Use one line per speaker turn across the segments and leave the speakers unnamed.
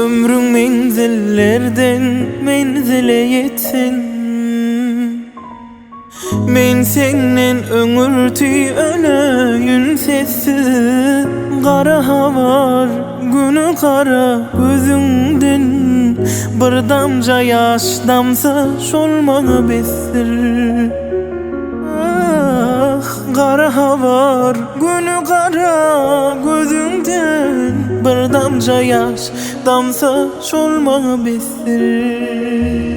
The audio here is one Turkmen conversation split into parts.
Ömrüň menzillerden menzile ýetsin. Men senden öňürti öleýin sessiz Gara habar güni gara gözüňden Bir damja ýaş damsa şol maňa besdir Ah gara habar güni gara gözüňden Bir damja ýaş damsa şol maňa besdir.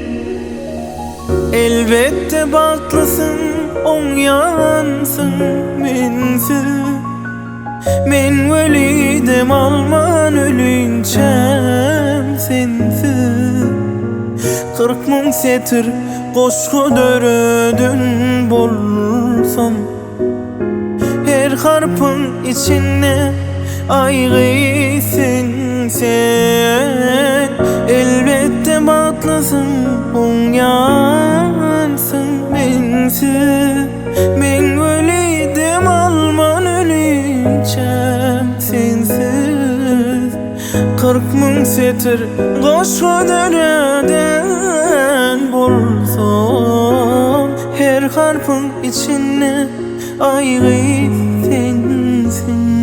Elbetde bagtlysyň oňýansyň mensiz Men weli dem alman ölinçäm sensiz 40 mün setir goşgy döreden bolsam Her harpyň içinde aýgy sen sen Elbetde bagtlysyň oňýansyň mensiz Men weli dem alman ölinçäm sensiz 40 mün setir goşgy döreden bolsam Her harpyň içinde aýgy sensiň.